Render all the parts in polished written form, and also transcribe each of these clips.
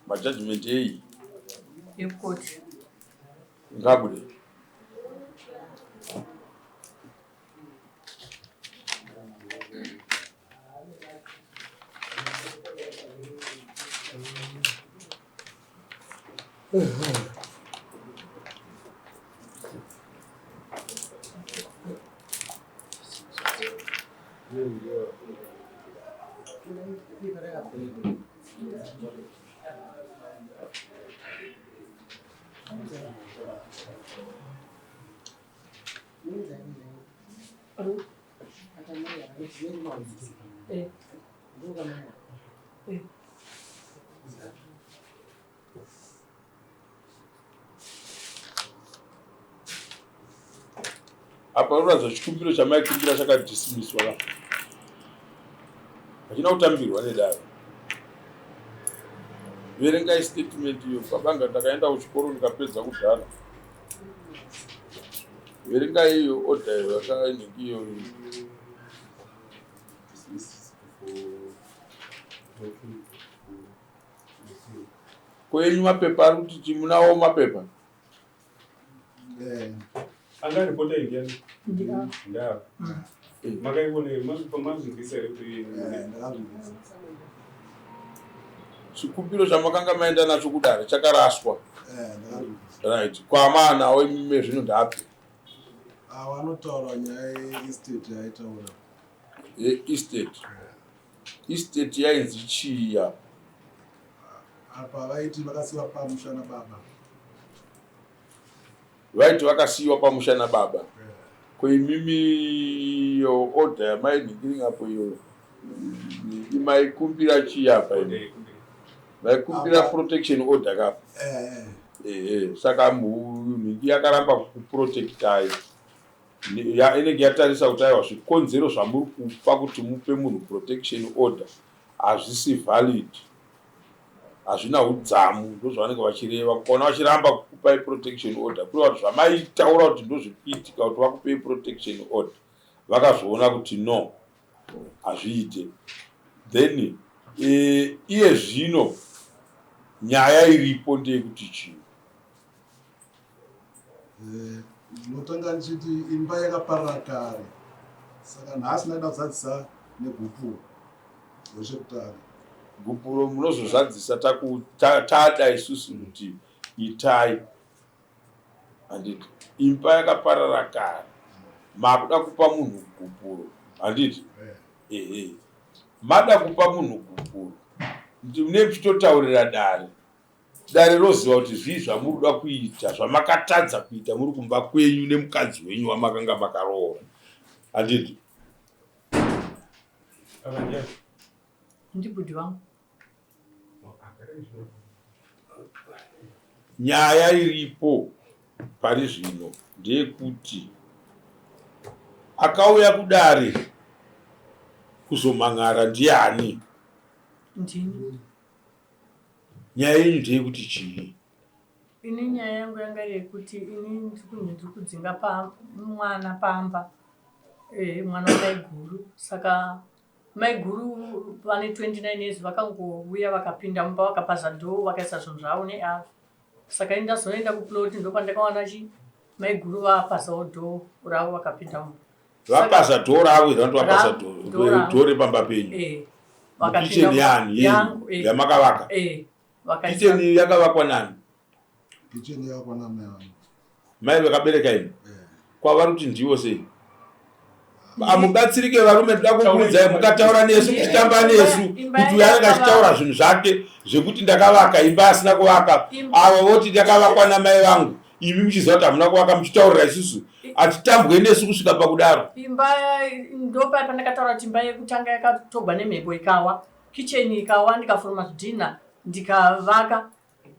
Majudgment eyi? Yekoti. Ngabude. Apa unoratidza chikumbiro chamaikumbira chakadismiswa ka hachina kutambirwa nedare. Verengai statement iyo kabanga, ndakaenda kuchikoro ndikapedza kudhara. Verengai iyo order iyo yakainenge iyo. Kwenyu mapepa ari kuti chimunawo mapepa. Anga ripota ndiani? Ndaa. Makaiona mazvinzwisa here kuti Chikumbiro chamakanga maenda nacho kudare chakaraswa? Right, kwamaanawo imime zvino ndapi? Avo anotaura nyaya yeestate yaitaura. Yeestate, estate yainzi chii apa? Apa vaiti vakasiyiwa pamusha nababa. Vaiti vakasiyiwa pamusha nababa. Ko imimi iyo order yamainhingiringa apo iyo maikumbira chii apa imi? Maikumbira protection order kapa? Ehe, saka mhingi yakaramba kukuprotectai, inenge yatarisa kuti aiwa, zvikonzero zvamuri kupa kuti mupe munhu protection order hazvisi valid, hazvina udzamu. Ndozvavanenge vachireva. Kukaona vachiramba kukupai protection order, kureva kuti zvamaitaura kuti ndozvikuitika kuti vakupei protection order, vakazviona kuti no, hazviite. Then iye zvino nyaya iripo ndeyekuti chii? Ndinotanga ndichiti imba yakaparara kare, saka nhasi ndaida kuzadzisa negupuro rechekutanga. Gupuro munozozadzisa tada isusu kuti itai, handiti? Imba yakaparara kare, makuda kupa munhu gupuro, handiti? Ehe, mada kupa munhu gupuro, ndine muchitotaurira dare, dare roziva kuti zvii zvamuri kuda kuita zvamakatadza kuita muri kumba kwenyu nemukadzi wenyu wamakanga makaroora, handiti? Ndibhudhi vangu. Nyaya iripo pari zvino ndeyekuti akauya kudare kuzomhan'ara ndiani? Ndini. Nyaya yenyu ndeyekuti chii? Ini nyaya yangu yanga iri yekuti ini ndiri kudzinga mwana pamba, mwana wamaiguru. Saka maiguru vane 29 years vakangouya, vakapinda mumba, vakapaza dhoo, vakaisa zvinhu zvavo neavo. Saka ini ndazoenda kuplot, ndopandakawana chi maiguru vapazawo dhoo ravo, vakapinda mumba. Vapaza dhoo ravo here? Vanoti vapaza dhoo repamba penyu? Vakapinda Kitchen yani yenyu? Yangu. Yamakavaka? Vakaisa. Kitchen yakavakwa nani? Kitchen yakavakwa namai vangu. Mai vakabereka imi? Kwavari kuti ndiwo sei? Amubatsirike varume, ndoda kukuudzai, mukataura nesu, muchitamba nesu kuti uyo anenge achitaura zvinhu zvake zvekuti ndakavaka imba asina kuvaka, avo voti ndakavakwa namai vangu, imi muchiziva kuti hamuna kuvaka, muchitaurira isusu, hatitambwe nesu kusvika pakudaro. Imba ndopa pandakataura kuti imba yekutanga yakatogwa nemhepo ikawa, kitchen ikawa, ndikaforoma zvidhina ndikavaka.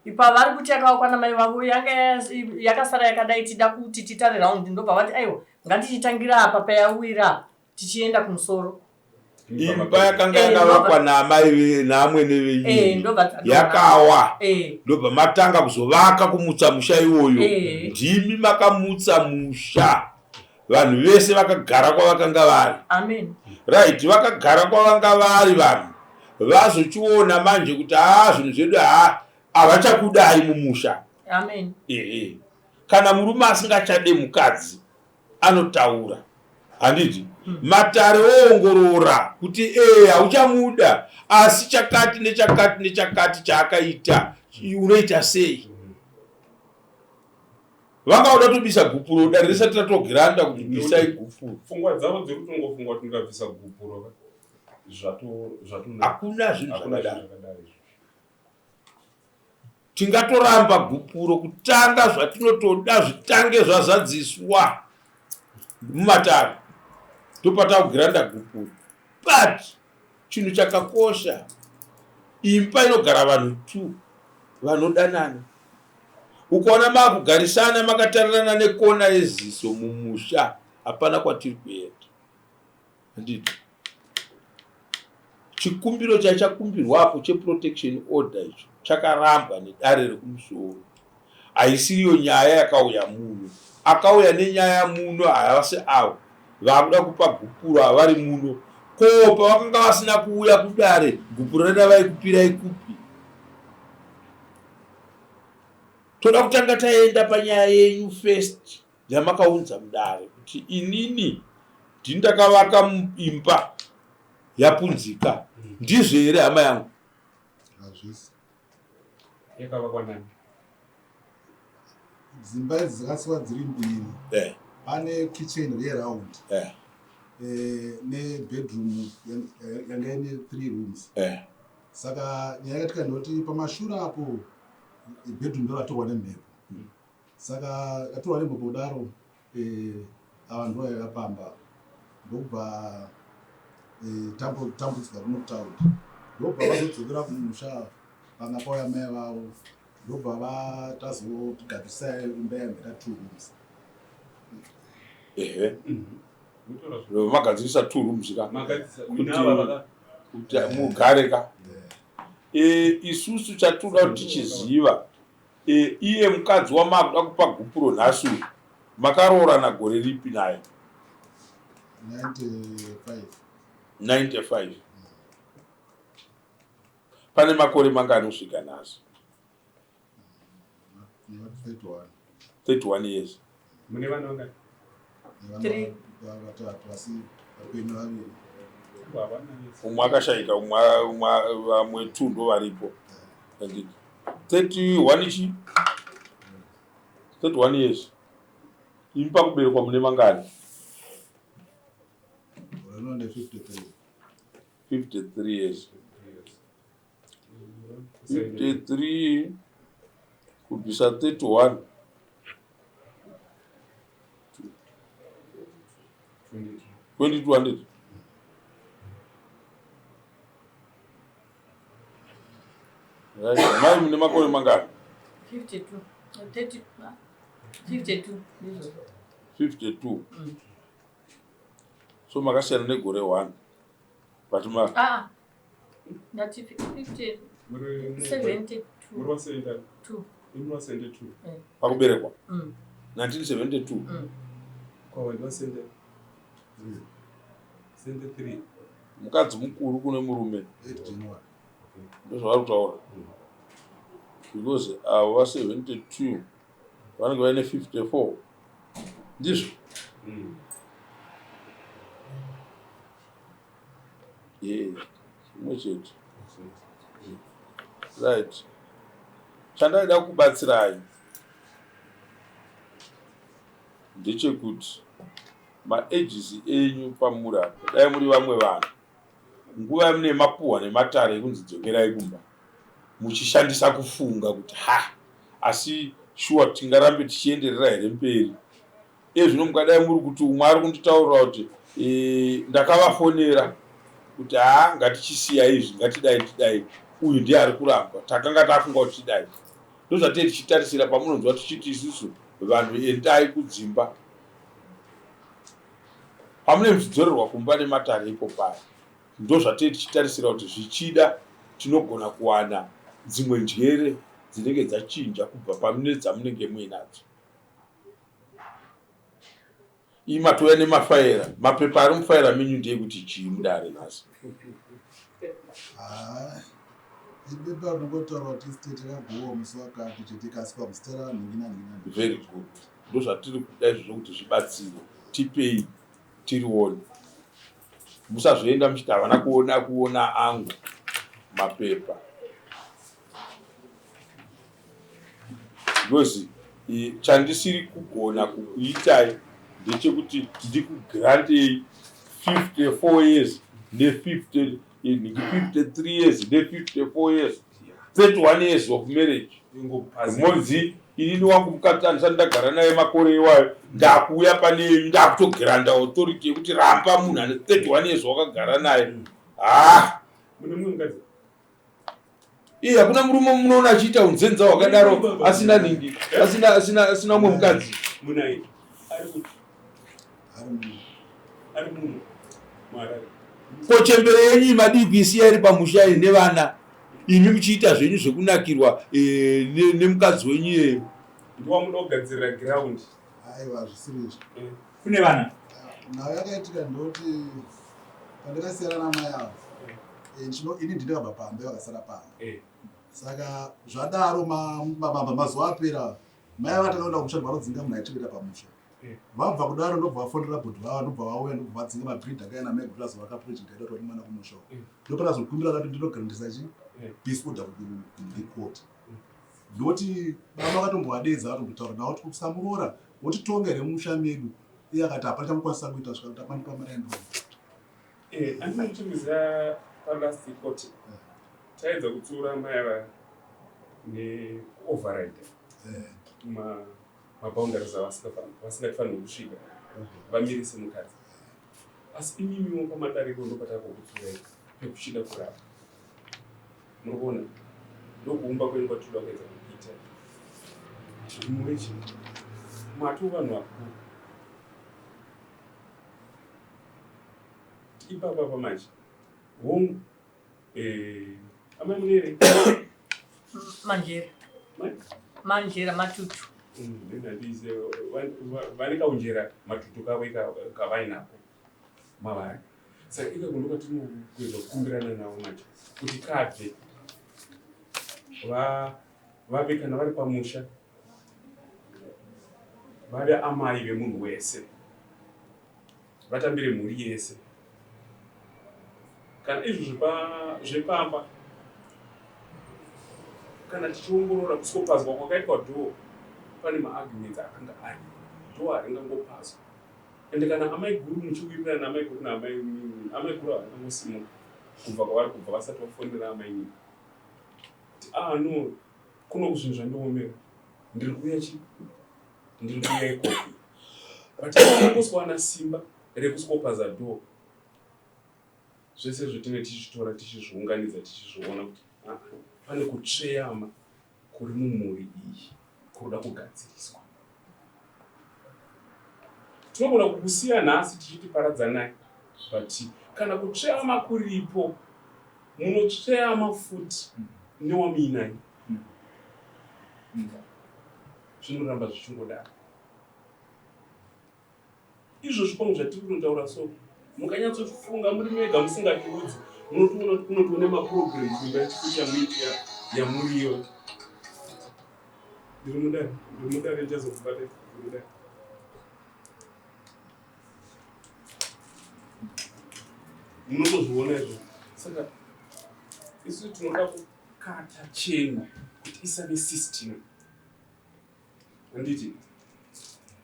Ipa vari kuti yakavakwa namai vavo, yanga yakasara yakadai, tida kuti titare round, ndobva vati aiwa, ngatichitangira apa payawira tichienda kumusoro. Imba yakanga yakavakwa naamai naamwene venyu yakawa, ndobva matanga kuzovaka, kumutsa musha iwoyo. Ndimi makamutsa musha, vanhu vese vakagara kwavakanga vari. Amen. Right, vakagara kwavanga vari, vanhu vazochiona manje kuti haa, zvinhu zvedu haa. Havachakudai mumusha. Amen. Ehe. Kana murume asingachade mukadzi anotaura. Handiti? Matare oongorora kuti ee hauchamuda asi chakati nechakati nechakati chaakaita unoita sei? Vanga voda kutobisa gupuro dare risati ratogiranda kuti bisai gupuro. Pfungwa dzavo dziri kutongofunga kuti ndikabvisa gupuro ka zvato zvatonaka. Hakuna zvinhu Hakuna zvinhu zvakadaro. zvakadaro izvozvo. Tingatoramba gupuro kutanga zvatinotoda zvitange zvazadziswa mumatare ndopatakugiranda gupuro. But chinhu chakakosha imba inogara vanhu 2 vanodanana. Ukaona makugarisana makatarirana nekona yeziso mumusha hapana kwatiri kuenda. Handiti? Chikumbiro chachakumbirwa apo cheprotection order icho chakarambwa nedare rekumusoro. Haisiriyo nyaya yakauya muno. Akauya nenyaya muno havasi avo vakuda kupa gupuro ava vari muno. Ko pavakanga vasina kuuya kudare gupuro rana vaikupirai kupi? Toda kutanga taenda panyaya yenyu first yamakaunza mudare kuti inini ndini ndakavaka imba yapunzika. Ndizvo here hama yangu? Hazvisi. Yakavakwa nani? Dzimba idzi dzakasiwa dziri mbiri. Pane kitchen reround. Nebedroom yanga ine 3 rooms. Saka nyaya yakatika ndoti pamashure apo bedroom ndoratorwa nemhepo. Saka yatorwa nemhepo kudaro ava ndo vaiva pamba ndokubva tambudzika kuno kutaundi ndokubva vazodzokera kumusha panga pauya mai vavo ndobva vatazogadzirisa imba yamheta 2 rooms. Ehe. Magadzirisa 2 rooms ka. Kuti mugare ka. Isusu chatoda kuti tichiziva iye mukadzi wamakuda kupa gupuro nhasi uyu makaroorana gore ripi naye? 95. 95. Pane makore mangani kusvika nhasi? 31. 31 years. Mune vana vangani? 3. Vatatu asi vapenyu vaviri. Umwe akashaika, umwe vamwe 2 ndo varipo. 31 chi? 31 years. Imi pakuberekwa mune mangani? 53. 53 years. 53 kubvisa 31. 2200. Right. Mai mune makore mangani? 52. 30, 52. 52. So makasiyana negore 1. But ma Ndati 50, 72. Muri wa 72. Imi wa 72. Pakuberekwa? 1972. Kwa wa 73. 73. Mukadzi mukuru kune murume. 8 January. Ndozvavari kutaura. Because avo va 72 vanenge vaine 54. Ndizvo? Zvimwe chete. Right. Chandaida kubatsirai ndechekuti maages enyu pamuri apa dai muri vamwe vanhu nguva yamune mapuhwa nematare ekunzi dzokerai kumba muchishandisa kufunga kuti ha asi shuwa tingarambe tichienderera here mberi. Iye zvino mukadai muri kuti umwe ari kunditaurira kuti ndakavafonera kuti haa ngatichisiya izvi ngatidai tidai, uyu ndiye ari kuramba, takanga tafunga kuti tidai. Ndozvatee tichitarisira pamunonzwa tichiti isusu vanhu endai kudzimba, pamunenge muchidzorerwa kumba nematare ipo paya. Ndozvatee tichitarisira kuti zvichida tinogona kuwana dzimwe njere dzinenge dzachinja kubva pane dzamunenge muinadzo. Imi matouya nemafaera, mapepa ari mufaera menyu ndeyekuti chii mudare nhasi? Ibepa rinongotaura kuti estate yakagowa musi wakati chete ikasikwa muzita ranhingi nanhingi nanhingi. Very good. Ndozvatiri kuda izvozvo kuti zvibatsire. Tipei tirione. Musazoenda muchiti havana kuona kuona angu mapepa. Because chandisiri kugona kukuitai ndechekuti ndikugrantei 54 years ne 50 53 years ne 54 years 31 years of marriage monzi inini wangu mukadzi andisati ndagara naye makore iwayo ndakuuya pane ndakutogranda authority yekuti ramba munhu ane 31 years wakagara naye ha iye hakuna murume munoona achiita unzenza hwakadaro asina nhingi asina asina asina umwe mukadzi ko chembere yenyu imadii kuisiya iri pamusha iri nevana imi muchiita zvenyu zvekunakirwa eh, nemukadzi wenyu iyeyo ndiwamuda kugadzirira ground aiwa zvisiri izvo eh. kune vana nhau yakaitika ndoti pandakasiyana namai avo eh, ini ndinakabva pamba vakasara pamba eh. saka zvadaro mazuva apera mai ava takaenda kumusha ndobva munhu aichengeta pamusha eh. vabva kudaro ndobva vafonera bhodhi vava ndobva vauya ndobva vadzinga mabrid akaya namai gulazi vakaproject aida kuti mwana kumusha ndopakazokumbira kati ndinogarantisa chi peace order kucourt ndoti baba vakatombovadedza vatombotaura navo kuti kusamuroora wotitonga here mumusha medu iye akati hapana chamukwanisa kuita svika kuti apandipa mari yandiona eh, andina kuchimiza palast court eh. taedza kutsiura mai ava nekuoverride eh. maboundaries avasingatifanirwi kusvika vamirise mukadzi asi imimiwo pamadariko ndopatakukutsiurai pekuchida kurapa Muri kuona ndokuumba kwenyu kwatinoda kuedza kuita mwechi mwato vanhu vakuru ipapa pa manje hongu eh, amai munere manjera manjera matutu mm, vane kaunjera matutu kavo kavainako mavari saka ikako ndokatinokuedza kukumbirana navo manje kuti kabve vave kana vari pamusha vave amai vemunhu wese vatambire mhuri yese kana izvo zvepamba kana tichiongorora kusopazwa kwakaitwa dhoo pane maarguments akanga ari dhoo haringangopazwa Ende kana amaiguru muchiwirirana naamaiguru naamainini, amaiguru havangangosimuka kubva kwavari kubva vasati vafonera amainini kuti ah no kuno zvinhu zvandiomera ndiri kuuya chi ndiri kuuya ikoko but vangoswana simba rekusikopaza door zvese izvo tinenge tichitora tichizviunganidza tichizviona kuti ah, pane kutsveyama kuri mumhuri iyi kunoda kugadziriswa. Tinogona kukusiya nhasi tichiti paradzanai but kana kutsveyama kuripo munotsveyama futi newamuinai zvinoramba zvichingodaro. Izvozvi pamwe zvatiri kutotaura so mukanyatsofunga muri mega musingatiudzi munotoona kuti kunotoone maprograms imba yechikuti yamuitira yamuriyo ndiri mudare ndiri mudare ndichazokubata ndiri mudare munotozviona izvo saka isu tinoda kukata cheni kuti isave system Handiti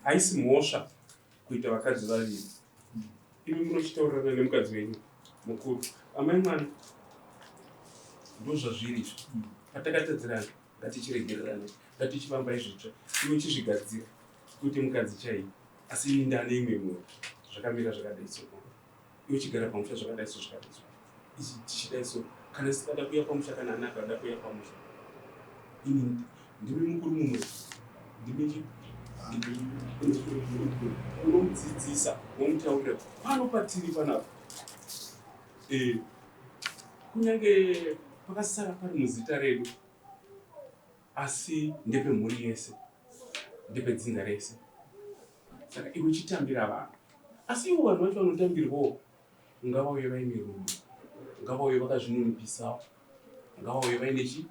haisi mhosva kuita vakadzi vaviri. Imi munochitaurirana nemukadzi wenyu mukuru. Amai mwana ndozvazviri izvi. Patakatadzirana ngatichiregererana, ngatichivambai zvitsva. Iwe chizvigadzira kuite mukadzi chaiye. Asi ini ndane imwe mhuri zvakamira zvakadai so. Iwe chigara pamusha zvakadai so zvakadai so. Ichi tichidai so. Kana sikada kuya pamusha kana ana akada kuya pamusha. Ini Ndimi mukuru mumwe. Ndimi chi? Unomudzidzisa, womutaurira pano patiri panapa. Eh, kunyange pakasara pari muzita redu asi ndepemhuri yese ndepedzinza rese saka iwe chitambira vanhu asi ivo vanhu vacho vanotambirwawo ngavauye vaine rudo ngavauye vakazvininipisawo. Ngavauye vaine chii?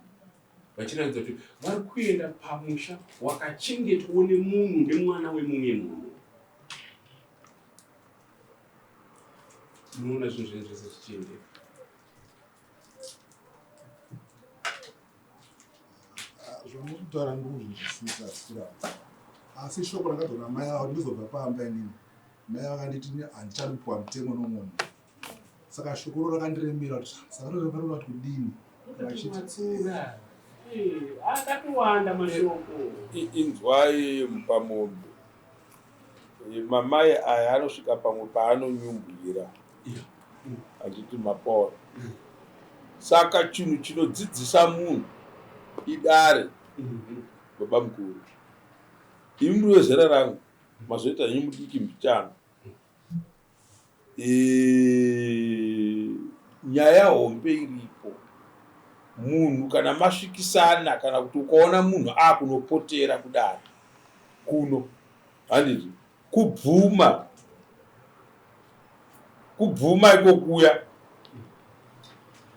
Vachiratidza kuti vari kuenda pamusha wakachengetwawo nemunhu nemwana wemumwe munhu. Munoona zvinhu zvenyu zvese zvichiendeka. Zvamurikutaura ndikuzvinzwisisa sura asi shoko rakabva namai avo ndizobva pamba inini mai vakanditi handichadi kupiwa mutemo nomunhu saka shoko ro rakandiremera kuti saka roreva kuti kudini Vachiti akatowanda mashoko. Inzwai mupamombe mamai aya anosvika pamwe paanonyumbwira achiti mapora. Saka chinhu chinodzidzisa munhu idare baba mukuru. Imi muri vezera rangu mazoita henyu mudiki mbichana. E, nyaya hombe iripo munhu kana masvikisana kana kuti ukaona munhu akunopotera kudare kuno handiti kubvuma kubvuma ikokuya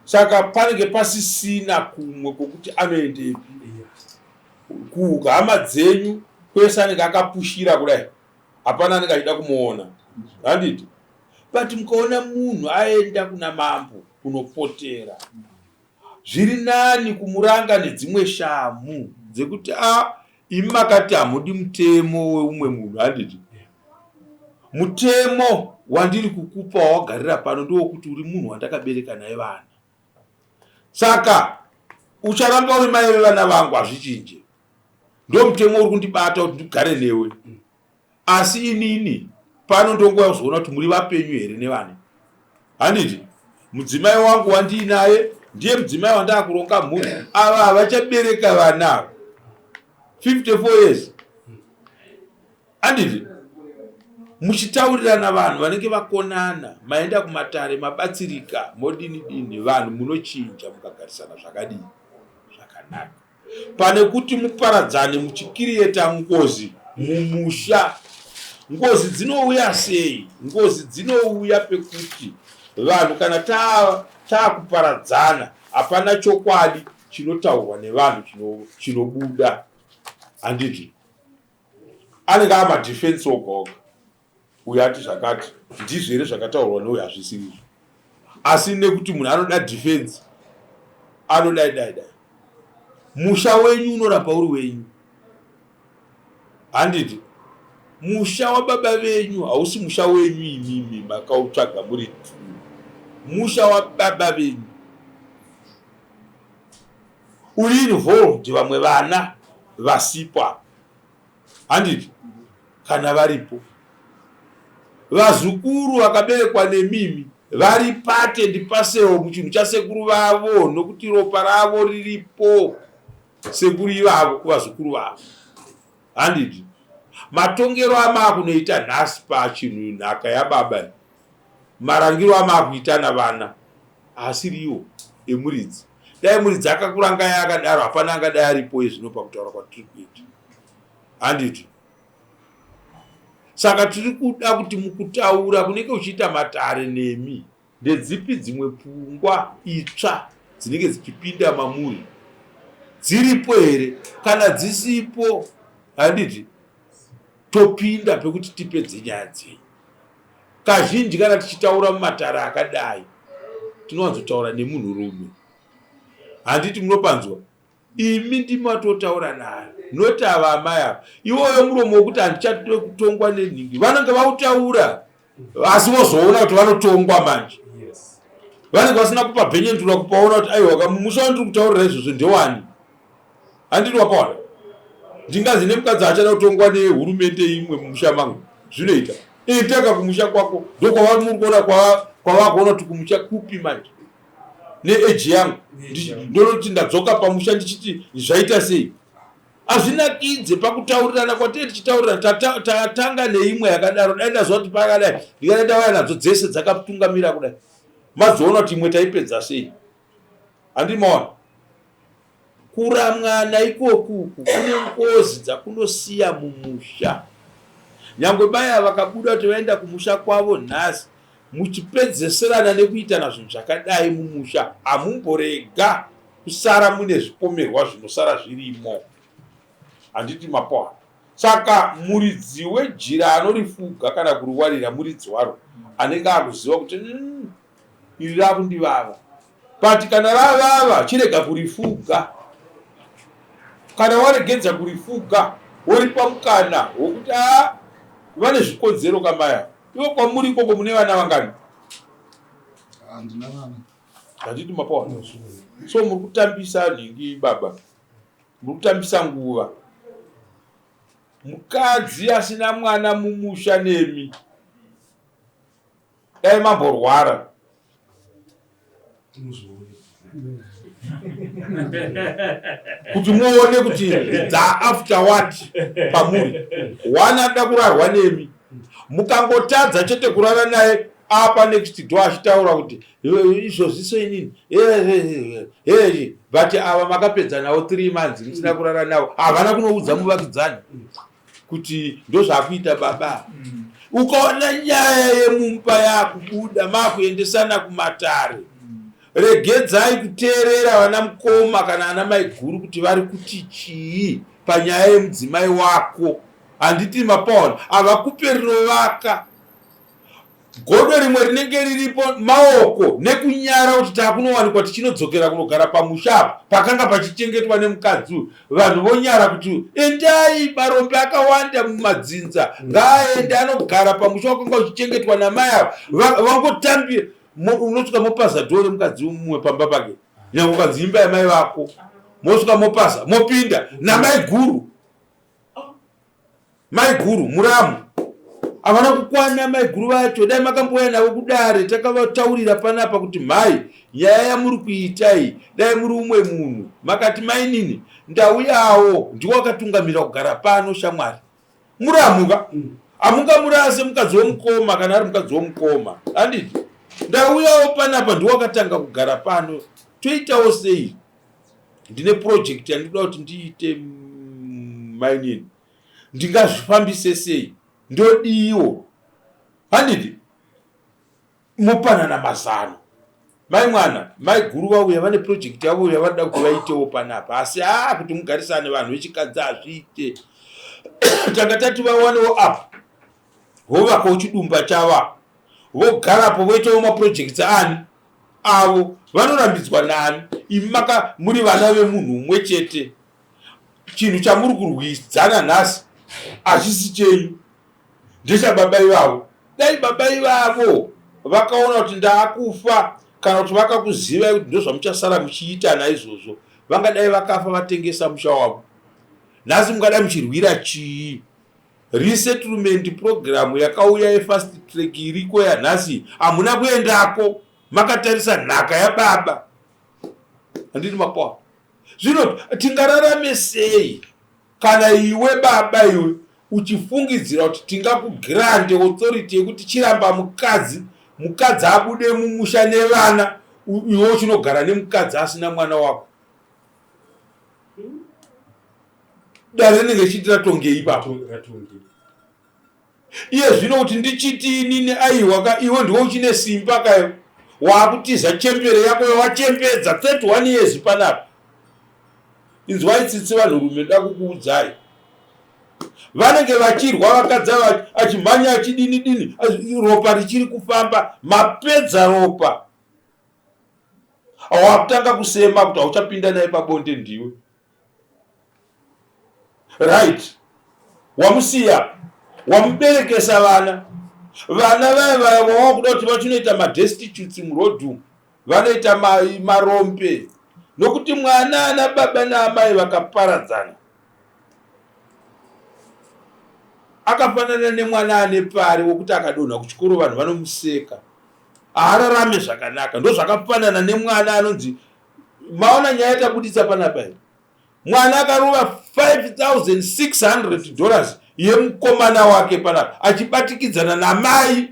saka panenge pasisina kumwe kwokuti anoendepi kuhama dzenyu kwese anenge akapushira kudai hapana anenge achida kumuona handiti but mukaona munhu aenda kuna mambo kunopotera zviri nani kumuranga nedzimwe shamhu dzekuti a ah, imi makati hamudi mutemo weumwe munhu handiti mutemo wandiri kukupa wawagarira pano ndewokuti uri munhu wandakabereka naye vana saka ucharamba uri mai vevana vangu hazvichinje ndomutemo uri kundibata kuti ndigare newe asi inini pano ndonguva kuzoona kuti muri vapenyu here nevana handiti mudzimai wangu wandiinaye ndiye mudzimai wandaakuronga mhuri ava havachabereka vana ava 54 years handiti muchitaurirana vanhu vanenge vakonana maenda kumatare mabatsirika modini dini vanhu munochinja mukagarisana zvakadii zvakanaka pane kuti muparadzane muchikiriyeta ngozi mumusha. Ngozi dzinouya sei? Ngozi dzinouya pekuti vanhu kana taakuparadzana hapana chokwadi chinotaurwa nevanhu chinobuda, handiti? Anenge amadefense oga oga. Uyu ati zvakati, ndizvo here zvakataurwa neuyu? Hazvisiri izvo. Asi nekuti munhu anoda defense, anodai dai dai. Musha wenyu unoramba uri wenyu, handiti? Musha wababa venyu hausi musha wenyu imimi makautsvaga muri two. Musha wababa venyu uri involved vamwe vana vasipo apa. Handiti kana varipo vazukuru vakaberekwa nemimi vari pate ndipasewo muchinhu chasekuru vavo nokuti ropa ravo riripo sekuru ivavo kuvazukuru vavo. Handiti matongero amaakunoita nhasi pachinhu nhaka yababa marangiro amaakuita navana haasiriwo emuridzi. Dai muridzi akakurangai akadaro hapana angadai aripo ezvino pakutaura kwatiri kuita. Handiti saka tiri kuda kuti mukutaura kunenge uchiita matare nemi ndedzipi dzimwe pfungwa itsva dzinenge dzichipinda mamuri dziripo here kana dzisipo handiti topinda pekuti tipedze nyaya dzenyu Kazhinji kana tichitaura mumatare akadai tinowanzotaura nemunhurume, handiti munopanzwa? Imi ndimi watotaura naye not ava amai ava. Iwoyo muromo wekuti handichade kutongwa nenhingi vanenge vautaura asi vozoona kuti vanotongwa manje. Vanenge vasina kupa bhenyendura kupaona kuti aiwa kamumusha wandiri kutaurira izvozvo ndewani. Handiti wapaona? Ndingazi nemukadzi achada kutongwa nehurumende imwe mumusha mangu. Zvinoita. Itaka kumusha kwako ndokwava muri kuona kwava kuona kuti kumusha kupi manje. Neage yangu ndonoti ndadzoka pamusha ndichiti zvaita sei? Hazvinakidze pakutaurirana kwatee tichitaurirana tatanga neimwe yakadaro dai ndaziva kuti pakadai ndikadai ndauya nadzo dzese dzakatungamira kudai mazoona kuti imwe taipedza sei handii maona Kuramwana ikoku uku kune ngozi dzakunosiya mumusha. Nyangwe baya vakabuda kuti vaenda kumusha kwavo nhasi muchipedzeserana nekuitana zvinhu zvakadai mumusha hamumborega kusara mune zvipomerwa zvinosara zvirimo. Handiti mapoa? Saka muridzi wejira anorifuga kana kuriwarira muridzi waro anenge akuziva kuti iri rakundivava. But kana ravava chirega kurifuga. Kana waregedza kurifuga woripa mukana wokuti a vane zvikonzero kamaya. Ivo kwamuri ikoko mune vana vangani? Handina vana. Handiti mapawa. So muri kutambisa nhingi baba. Muri kutambisa nguva. Mukadzi asina mwana mumusha nemi. Dai mamborwara. Kuti muone kuti dza after what pamuri. One anoda kurarwa nemi. Mukangotadza chete kurara naye apa next door achitaura kuti izvozvi so inini but ava makapedza navo 3 months musina kurara navo havana kunoudza muvakidzani kuti ndozvakuita baba. Ukaona nyaya yemumba yakubuda makuendesana kumatare, regedzai kuteerera vana mukoma kana ana maiguru kuti vari kuti chii panyaya yemudzimai wako. Handiti mapaona havakupe rinovaka. Godo rimwe rinenge riripo maoko nekunyara kuti takunowanikwa tichinodzokera kunogara pamusha apa pakanga pachichengetwa nemukadzi uyu. Vanhu vonyara kuti endai, marombe akawanda mumadzinza, ngaaende anogara pamusha wakanga uchichengetwa namai ava. Vangotambira, unosvika mopaza dhoo remukadzi mumwe pamba pake, nyange ukanzi imba yamai vako, mosvika mopaza mopinda namai guru. Mai guru muramu havana kukwana mai guru vacho, dai makambouya navo kudare takavataurira panapa kuti mhai nyaya yamuri kuita iyi dai muri umwe munhu makati mainini ndauyawo ndiwo akatungamira kugara pano shamwari muramuka hamungamurase mukadzi womukoma kana ari mukadzi womukoma handiti ndauyawo panapa ndiwo akatanga kugara pano toitawo sei ndine project yandinoda kuti ndiite mainini ndingazvifambise sei ndodiwo handiti mopanana mazano mai mwana mai guru vauya vane project yavo yavanoda kuti vaitewo panapa asi haa kuti mugarisane vanhu vechikadzi hazviite tanga tati vawanewo apo vovakawo chidumba chavo vogarapo voitawo maprojects ani avo vanorambidzwa nani imi maka muri vana vemunhu umwe chete chinhu chamuri kurwidzana nhasi hachisi chenyu ndechababa ivavo dai baba ivavo vakaona kuti ndaakufa kana kuti vakakuzivai kuti ndozvamuchasara muchiita naizvozvo vangadai vakafa vatengesa musha wavo nhasi mungadai muchirwira chii Resettlement program yakauya yefast track iriko yanhasi hamuna kuendako makatarisa nhaka yababa handiti mapoa zvino tingararame sei kana iwe baba iwe uchifungidzira kuti tingakugrante authority yekuti chiramba mukadzi mukadzi abude mumusha nevana iwe uchinogara nemukadzi asina mwana wako Dare rinenge richiti ratongei ipapo? Iye zvino kuti ndichiti inini aiwa ka iwe ndiwe uchine simba kayo waakutiza chembere yako yawachembedza 31 years panapa. Inzwai tsitsi vanhurume ndoda kukuudzai. Vanenge vachirwa vakadzi ava achimhanya achidini dini ropa richiri kufamba mapedza ropa. Wakutanga kusema kuti hauchapinda naye pabonde ndiwe. Right, wamusiya wamuberekesa vana vana vaya vaya vawakuda kuti vachinoita madestitutes muroad umu vanoita marombe nokuti mwana ana baba naamai vakaparadzana akafanana nemwana ane pari wokuti akadonha kuchikoro vanhu vanomuseka haararame zvakanaka ndozvakafanana nemwana anonzi maona nyaya yatabuditsa panapa iyi mwana akarova 5600 dollars yemukomana wake panapa achibatikidzana namai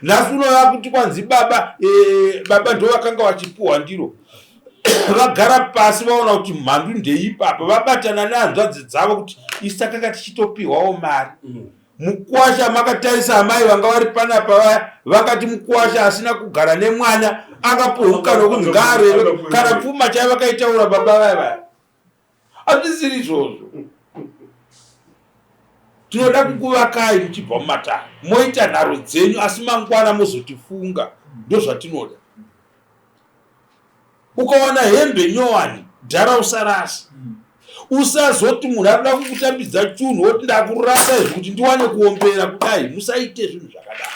nhasi unova kuti kwanzi baba e, baba ndo vakanga vachipuhwa ndiro vagara pasi vaona kuti mhandu ndeipapa vabatana nehanzvadzi dzavo kuti isu takanga tichitopihwawo mari mm. Mukwasha makatarisa amai vanga vari panapa vaya vakati mukwasha asina kugara nemwana angapuhwe mukana wekuti ngaareve kana pfuma chaiyo vakaitaura baba vaya vaya. Hazvisiri izvozvo. Tinoda kukuvakai muchibva mumatare moita nharo dzenyu asi mangwana mozotifunga ndozvatinoda. Ukawana hembe nyowani dhara usarasa. Usazoti munhu arikuda kukutambidza chunhu woti ndakurasa izvi kuti ndiwane kuombera kudai. Musaite zvinhu zvakadaro.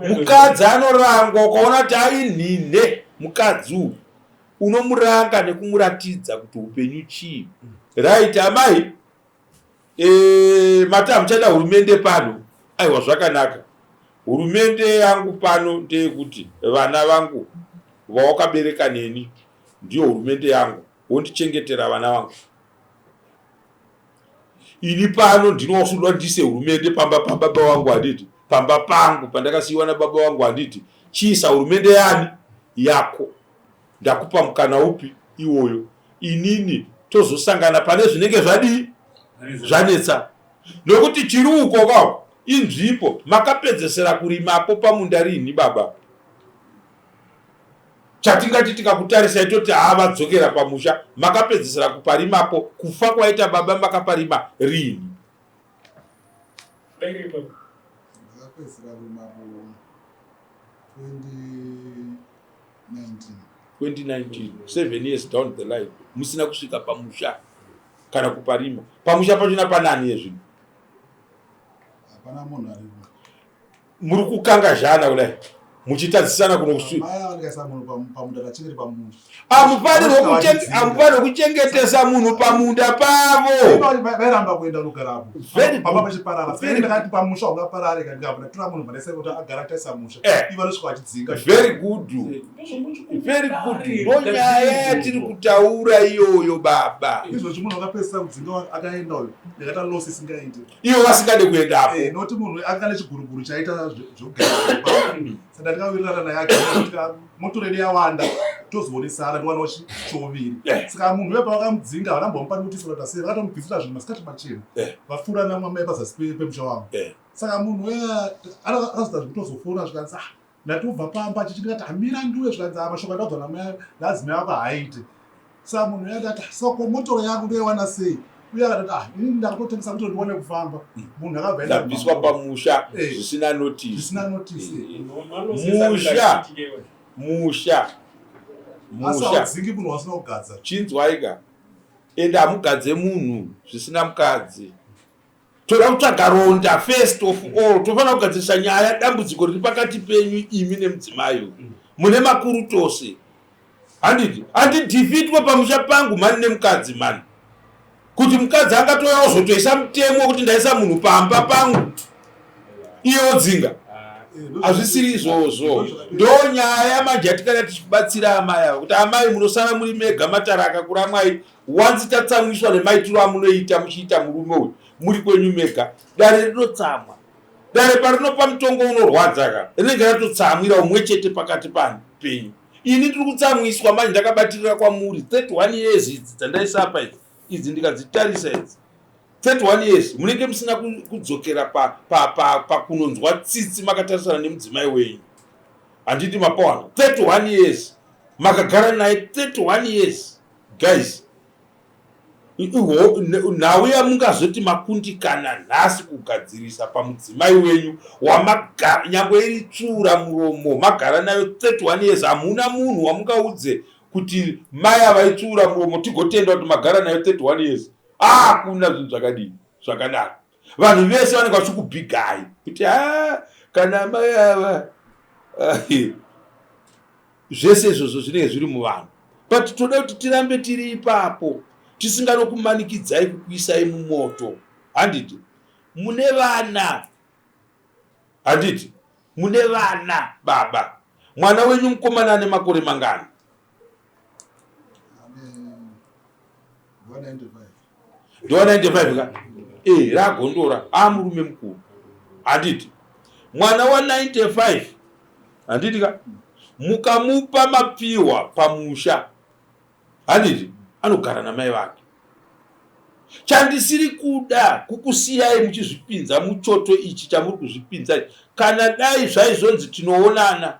Mukadzi anorangwa ukaona kuti ainhinhe mukadzi uyu unomuranga nekumuratidza kuti upenyu chii. Right amai e, mati hamuchada hurumende pano aiwa zvakanaka hurumende yangu pano ndeyekuti vana vangu vawakabereka neni ndiyo hurumende yangu wondichengetera vana vangu ini pano ndinosuda ndise hurumende pamba pababa vangu handiti pamba pangu pandakasiyiwa nababa vangu handiti chiisa hurumende yani yako ndakupa mukana upi iwoyo inini tozosangana pane zvinenge zvadii zvanetsa nokuti chiri uko kao inzvimbo makapedzesera kurimapo pamunda rinhi baba chatingati tikakutarisai toti haa vadzokera pamusha makapedzesera kuparimapo kufa kwaita baba makaparima rinhi 2019 7 years down the line musina kusvika pamusha kana kuparima pamusha pachona panani yezvinhu hapana munhu aripo muri kukanga zhana kudai muchitadzisana kunoamufanirwe kuchengetesa munhu pamunda pavo vairamba kuenda unogarapo pamba pachiparara ndakati pamusha ungaparare ndikatora munhu vanese kuti agara taisa musha eh. ivo vanosvika vachidzinga very good very good ndonyaya yatiri kutaura iyoyo baba izvozvi munhu akapedzisa kudzinga akaenda uyo ndakaita loss isingaiti ivo vasingade kuendapo eh, noti munhu anga nechiguruguru chaita zvokugara saka ndakawirirana naye ake motor yedu yawanda tozoonesana ndiwanawo choviri eh. saka munhu uye pavakamudzinga havana mbomupa notice kana sei vakatomubvisira zvinhu masikati machena eh. vapfuura namamai pazasi pemusha wangu saka munhu uye akazoita zvekutozofona zvikanzi ah ndatobva pamba chichi ndikati hamira ndiuye zvikanzi ah, mashoko andaudzwa namai naadzimai ako haaite saka munhu uye ndati soko motoro yangu ndoiwana sei uye akatoti ah ini ndakutotengesa kuti ndione kufamba hmm. munhu akabva ndabviswa pamusha eh. zvisina notice zvisina notice eh. musha musha musha dzingi munhu wasina kugadza chinzwaika ende hamugadze munhu zvisina mukadzi toda kutsvaga ronda first of all tofanira kugadzirisa nyaya dambudziko riri pakati penyu imi nemudzimai uyu mune makuru tose handiti handidhifitwe pamusha pangu mhani nemukadzi mhani kuti mukadzi angatouya ozotoisa mutemo wekuti ndaisa munhu pamba pangu iye odzinga hazvisiri izvozvo ndo nyaya manje yatikana tichibatsira amai ava kuti amai munosara muri mega matara akakuramwai Once tatsamwiswa nemaitiro amunoita muchiita murume uyu muri kwenyu mega, dare rinotsamwa. Dare parinopa mutongo unorwadza ka, rinenge ratotsamwira umwe chete pakati pano penyu. Ini ndiri kutsamwiswa manje ndakabatirira kwamuri 31 years idzi dzandaisapa idzi idzi ndikadzitarisa idzi 31 years munenge musina kudzokera pakunonzwa pa, pa, pa tsitsi makatarisana nemudzimai wenyu handiti mapawana 31 years makagara naye 31 years Guys, nhau yamungazoti makundikana nhasi kugadzirisa pamudzimai wenyu wamagara nyangwe iri tsvuura muromo magara nayo 31 years hamuna munhu wamungaudze kuti mai ava itsvuura muromo tigotenda kuti magara nayo 31 years hakuna zvinhu zvakadii zvakadaro vanhu vese vanenge vachikubhigai kuti a kana mai ava Zvese izvozvo zvinenge zviri muvanhu but toda kuti tirambe tiri ipapo tisinganokumanikidzai kukuisai mumoto handiti mune vana handiti mune vana baba mwana wenyu mukomana ane makore mangani Ndo 95 ka? Eh, ragondora amurume mukuru. Handiti. Mwana wa 95. Handiti ka? Mukamupa mapiwa pamusha. Handiti? Anogara namai vake. Chandisiri kuda kukusiyai muchizvipinza muchoto ichi chamuri kuzvipinza kana dai zvaizonzi tinoonana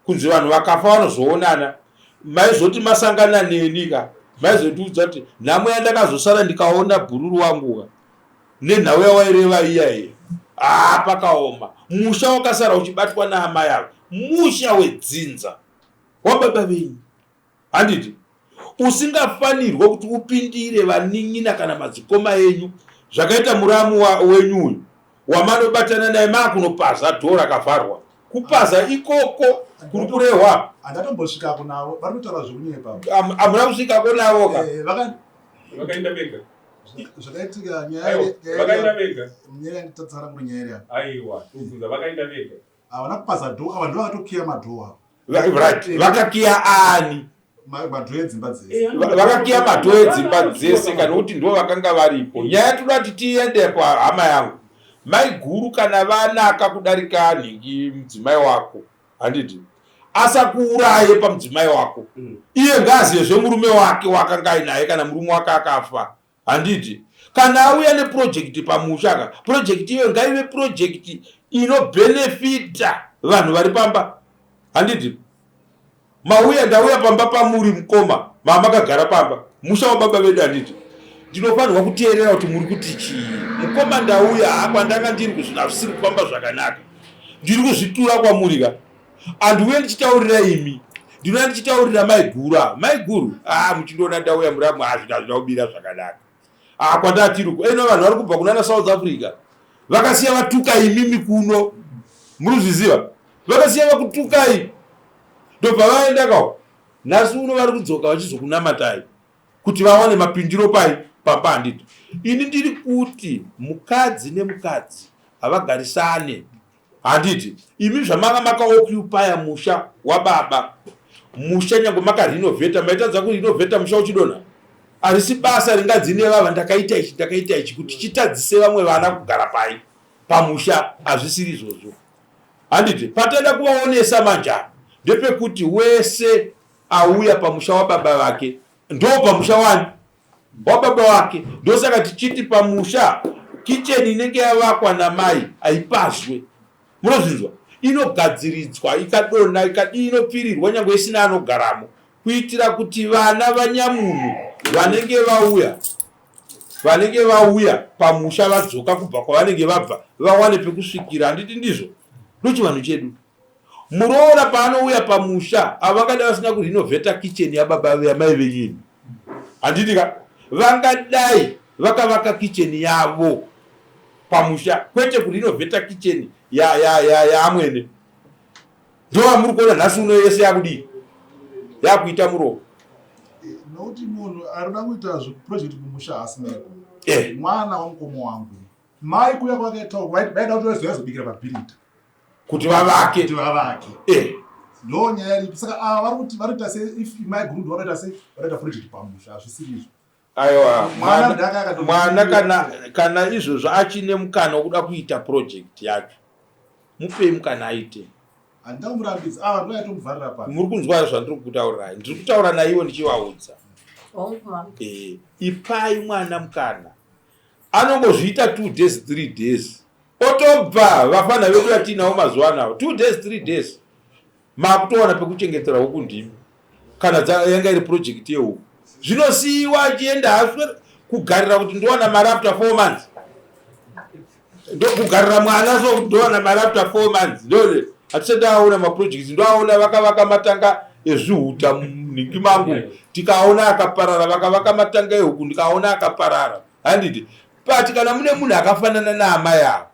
kunzi vanhu vakafa vanozoonana maizoti masangana neni ka maizotiudza kuti nhamo yandakazosara ndikaona bhururu wangu ka nenhau yawaireva iya iya haa pakaoma musha wakasara uchibatwa naamai ava musha wedzinza wababa venyu handiti usingafanirwe kuti upindire vanin'ina kana madzikoma enyu zvakaita muramu wenyu uyu wamanobatana naye maakunopaza dhoo rakavharwa kupaza ikoko kuri kurehwa handatombosvikako navo vari kutaura zvekunyepa hamuna kusvikako navo ka eh, vakaenda vega zvakaitika nyaya vakaenda vega nyaya yanditatsara kuri nyaya iriya aiwa tobvunza vakaenda vega havana kupaza dhoo ava ndo vakatokiya madhoo ava right vakakiya ani madhoo edzimba dzese eh, vakakiya madhoo edzimba dzese kana kuti ndo vakanga varipo nyaya toda kuti tiendepo hama yangu maiguru kana vanaka kudarika nhingi mudzimai wako handiti asakuuraye pamudzimai wako mm. iye ngaazive zvemurume wake waakanga ainaye kana murume wake akafa handiti kana auya neprojekti pamusha ka projekti iyoyo ngaive projekti inobhenefita vanhu vari pamba handiti mauya ndauya pamba pamuri mukoma mamakagara pamba musha wababa vedu handiti ndinofanirwa kuteerera kuti muri kuti chii mukoma ndauya hakwandanga ndiri kuzvinhu hazvisiri kufamba zvakanaka ndiri kuzvitura kwamuri ka andiuye ndichitaurira imi ndinouya ndichitaurira maiguru ava maiguru a ah, muchindiona ndauya muramu hazvina ah, hazvina kubira zvakanaka a ah, kwandatiri eno vanhu vari kubva kunana south africa vakasiya vatuka imimi kuno muri kuzviziva vakasiya vakutukai ndobva vaenda kawo nhasi uno vari kudzoka vachizokunamatai kuti vawane mapindiro pai pamba handiti ini ndiri kuti mukadzi nemukadzi havagarisane Handiti imi zvamanga makaoccupya musha wababa musha nyange makarinovheta maitadza kurinovheta musha uchidonha harisi basa ringanzi nevava ndakaita ichi ndakaita ichi kuti chitadzise vamwe vana kugara pai pamusha hazvisiri izvozvo handiti pataida kuvaonesa manje apa ndepekuti wese auya pamusha wababa vake ndo pamusha wani wababa wake ndosaka tichiti pamusha kicheni inenge yavakwa namai haipazwe munozvinzwa inogadziridzwa ikadonha ikadii inopfirirwa nyange isina anogaramo kuitira kuti vana vanyamunhu vanenge vauya vanenge vauya pamusha vadzoka kubva kwavanenge vabva vawane pekusvikira handiti ndizvo ndochivanhu chedu Muroora paanouya pamusha avo vangadai vasina kurinovheta kitchen yababa yamai venyu imi handiti ka vangadai vakavaka kitchen yavo pamusha kwete kurinovheta kitchen yaamwene ya, ya, ya ndovamuri kuona nhasi uno yese yakudii yakuita muromo eh, nokuti munhu arikuda kuita zveproject kumusha haasi meko eh. mwana wamukoma wangu mai kuya kwakaita vaida kuti vazoyazobikira pabhirida kuti vavake kuti vavake eh ndo nyaya iripo saka ava vari kuti vari kuita se if mai guru ndo vanoita se vanoita project pamusha hazvisiri izvo aiwa mwana mwana kana kana izvozvo achine mukana wekuda kuita project yacho mupei mukana aite handina kumurambidza ava ndo yaitomuvharira pa muri kunzwa zvandiri kutaurirai ndiri kutaura naivo ndichivaudza eh, ipai mwana mukana anongozviita two days three days otobva vafana vedu vatiinawo mazuva anawo two days three days makutowana pekuchengetera huku ndimi kana yanga iri project yehuku zvinosiyiwa achienda haswe kugarira kuti ndowana mari after four months ndokugarira mwana so ndowana mari after four months ndo hatisati aona maprojects ndoaona vakavaka matanga ezvihuta munhingi mangu tikaona akaparara vakavaka matanga ehuku ndikaona akaparara handiti but kana mune munhu akafanana naamai avo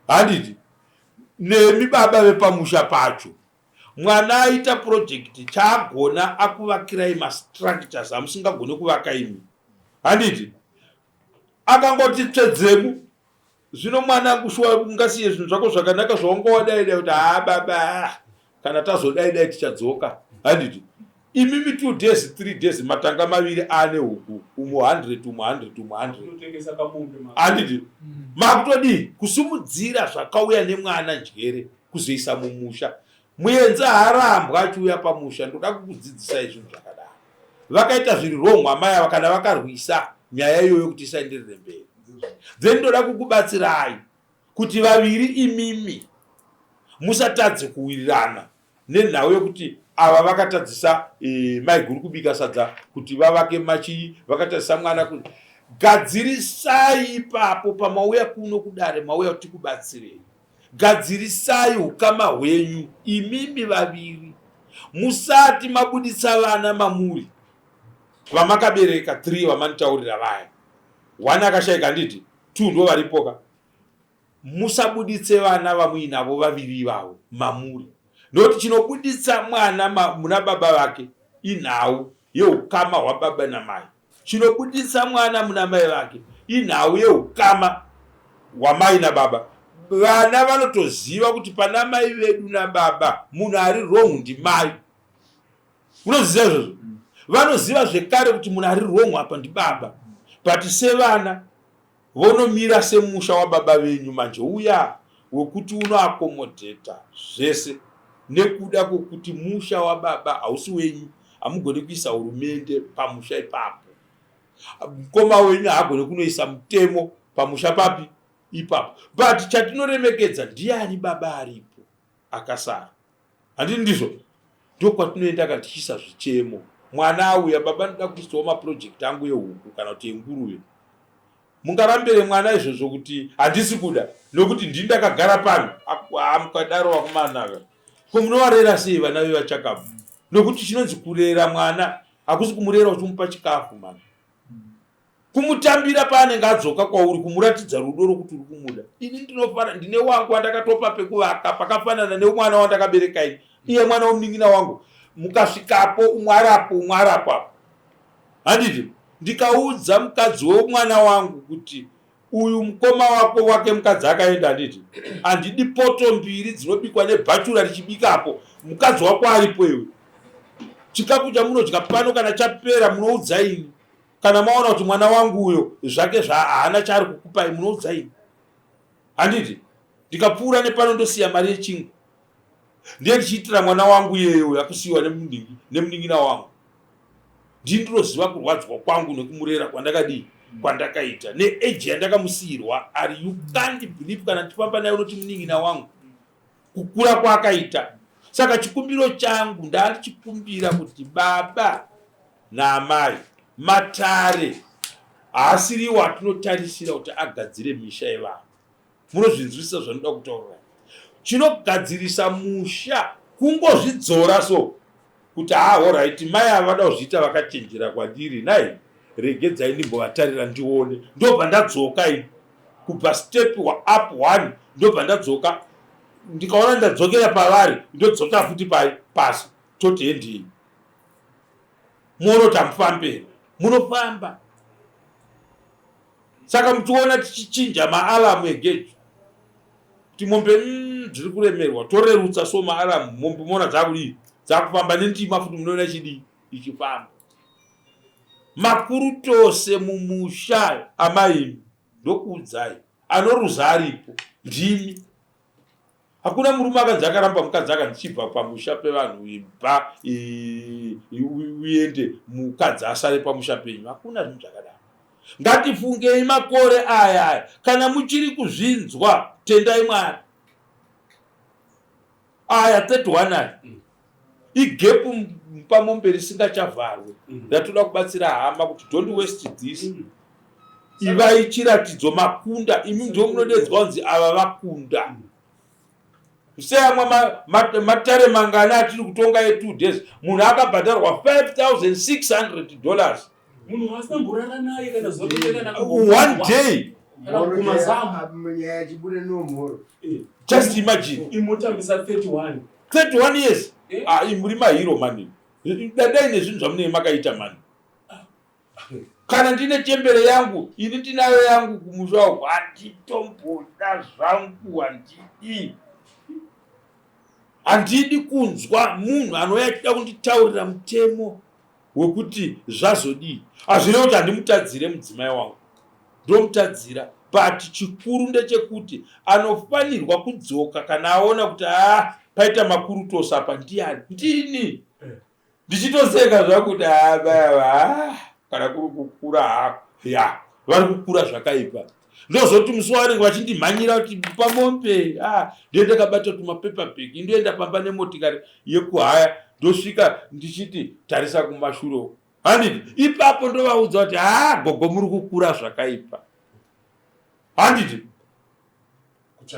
handiti nemi baba vepamusha pacho mwana aita project chaagona akuvakirai mastructures amusingagone kuvaka imi handiti akangoti tsvedzemu Zvino mwanangu shuwa ungasiye zvinhu zvako zvakanaka zvaunga wadai dai kuti haa baba kana tazodai dai tichadzoka handiti imimi two days three days matanga maviri ane huku umo 100 umo 100 umo 100 handiti mm. makutodii kusumudzira zvakauya nemwana njere kuzoisa mumusha muenzi haarambwa achiuya pamusha ndoda kukudzidzisai zvinhu zvakadaro vakaita zviri wrong amai ava kana vakarwisa. nyaya iyoyo kuti isaenderere mberi. Then ndoda kukubatsirai kuti vaviri imimi musatadze kuwirirana nenhau yekuti ava vakatadzisa e, maiguru kubika sadza kuti vavake machii, vakatadzisa mwana ku gadzirisai ipapo pamauya kuno kudare, mauya kuti tikubatsirei. Gadzirisai ukama hwenyu imimi vaviri musati mabuditsa vana mamuri vamakabereka 3 vamanitaurira vaya. One akashaika handiti, 2 ndo varipoka. Musabuditse vana vamuinavo vaviri ivavo mamuri, nokuti chinobuditsa mwana muna baba vake inhau yeukama hwababa namai. Chinobuditsa mwana muna mai vake inhau yeukama hwamai nababa. Vana vanotoziva kuti pana mai vedu nababa munhu ari wrong ndimai. Unoziva izvozvo? Vanoziva zvekare kuti munhu ari wrong apa ndibaba. But sevana vonomira semusha wababa venyu manje uya wekuti unoakomodheta zvese nekuda kwekuti musha wababa hausi wenyu, hamugone kuisa hurumende pamusha ipapo. Mukoma wenyu haagone kunoisa mutemo pamusha papi ipapo. But chatinoremekedza ndiani baba aripo akasara. Handiti ndizvo? Ndokwatinoenda kana tichiisa zvichemo. Mwana auya, baba ndoda kuisawo maproject angu ehuku kana kuti enguruve. Mungarambire mwana izvozvo kuti handisi kuda nokuti ndini ndakagara pano? Mukadaro vakomana ko munovarera sei vana vevachakabvu? Nokuti chinonzi kurera mwana hakusi kumurera uchimupa chikafu mani. Kumutambira paanenge adzoka kwauri, kumuratidza rudo rwokuti uri kumuda. Ini ndinofara, ndine wangu wandakatopa pekuvaka pakafanana neumwana wandakabereka ini, iye mwana wemunin'ina wangu. Mukasvikapo umwe arapo umwe arapo apo, handiti? Ndikaudza mukadzi wemwana wangu kuti uyu mukoma wako wake mukadzi akaenda, handiti? Handidi poto mbiri dzinobikwa nebhachura richibikapo, mukadzi wako aripo iwe. Chikafu chamunodya pano kana chapera munoudza ini. Kana maona kuti mwana wangu uyo zvake zvahaana chaari kukupai munoudza ini, handiti? Ndikapfuura nepano ndosiya mari yechingwa, ndiye ndichiitira mwana wangu iyeyo uyo akusiyiwa nemunin'ina wangu. Ndini ndinoziva kurwadzwa kwangu nekumurera kwandakadii kwandakaita neage yandakamusiyirwa ari. You can't believe kana ndichifamba naye unoti munin'ina wangu, kukura kwaakaita. Saka chikumbiro changu ndandichikumbira kuti baba naamai, matare haasiriwo atinotarisira kuti agadzire misha yevanhu. Munozvinzwisisa zvandinoda kutaura? Chinogadzirisa musha kungozvidzora so kuti haa horaiti, mai ava vada kuzviita vakachenjera kwandiri, nai regedzai ndimbovatarira ndione. Ndobva ndadzoka ini kubva step up one, ndobva ndadzoka, ndikaona ndadzokera pavari ndodzoka futi pai pasi, toti hendii muone kuti hamufambi here. Munofamba. Saka muchiona tichichinja maalamu egejo kuti mombe dziri kuremerwa, torerutsa so maalamu, mombe moona dzakudii, dzakufamba nendima futi, munoona ichidii, ichifamba. Makuru tose mumusha amaimi, ndokuudzai, anoruza aripo ndimi. Hakuna murume akanzi akaramba mukadzi akanzi chibva pamusha pevanhu, ibva uende, mukadzi asare pamusha penyu. Hakuna zvinhu zvakadaro. Ngatifungei makore aya aya, kana muchiri kuzvinzwa tendai Mwari. Aya 31 aya igepu pamombe risingachavharwe. Ndatoda kubatsira hama kuti don't waste this. Ivai chiratidzo, makunda imi ndio munodedzwa kunzi ava vakunda. Seyamwa matare mangani atiri kutonga ye2 days, munhu akabhadharwa $5600 munhu waasina mborara naye kana zuva kana one day. Kana kumazamu. Nyaya chibude nomhoro. Just imagine. Imotambisa 31 31 years. Ah, muri mahero mani, dadai nezvinhu zvamunenge makaita mani. Kana ndine chembere yangu ini ndinayo yangu kumusha uku, handitomboda zvangu, handidi handidi kunzwa munhu anouya achida kunditaurira mutemo wekuti zvazodii. Hazvirevi kuti handimutadzire mudzimai wangu, ndomutadzira, but chikuru ndechekuti anofanirwa kudzoka kana aona kuti aa paita makurutosa apa ndiani, ndini. Ndichitoseka zvakuti aba Kana kuri kukura hako ya vari kukura zvakaipa. Ndozoti musi wavanenge vachindimhanyira kuti pamombe, ah, ndiye ndakabata tumapepa bag, ndoenda pamba nemotikari yekuhaya, ndosvika ndichiti tarisa kumashure uko. Handiti ipapo ndovaudza kuti haa gogo muri kukura zvakaipa. Handiti